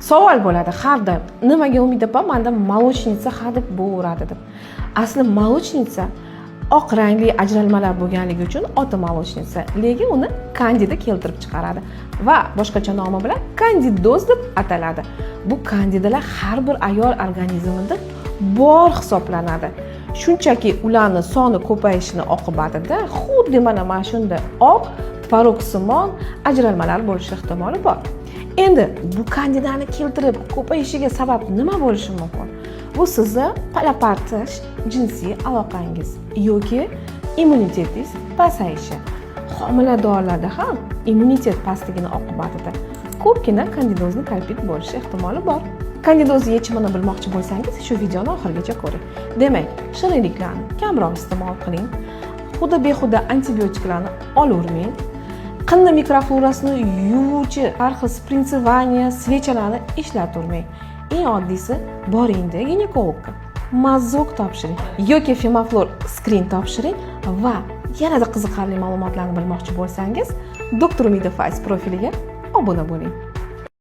Savol bo'ladi har doim: nimaga, Umid opa, manda молочница hadeb bo'laveradi, deb. Asli молочница oq rangli ajralmalar bo'lganligi uchun oti молочница, lekin uni kandida keltirib chiqaradi va boshqacha nomi bilan kandidoz deb ataladi. Bu kandidalar har bir ayol organizmida bor hisoblanadi, shunchaki ularni soni ko'payishini oqibatida xuddi mana shunday oq tvorogsimon ajralmalar bo'lishi ehtimoli bor. Endi bu kandidani keltirib ko'payishiga sabab nima bo'lishi mumkin? Bu sizni palapartish jinsiy aloqangiz yoki immunitetingiz pasayishi. Homiladorlarda ham immunitet pastligini oqibatida ko'pgina kandidozni kolpit bo'lishi ehtimoli bor. Kandidoz yechimini bilmoqchi bo'lsangiz, shu videoni oxirigacha ko'ring. Demak, shirinliklarni kamroq iste'mol qiling, huda behuda antibiotiklarni olavermang, qinni mikroflorasini yuvuvchi har xil спринцевание, свеча larni ishlatavermang. Eng oddiysi, boringda ginekologga мазок topshiring yoki Femaflor skrin topshiring. Va yanada qiziqarli ma'lumotlarni bilmoqchi bo'lsangiz, doktor Umida Fayz profiliga obuna bo'ling.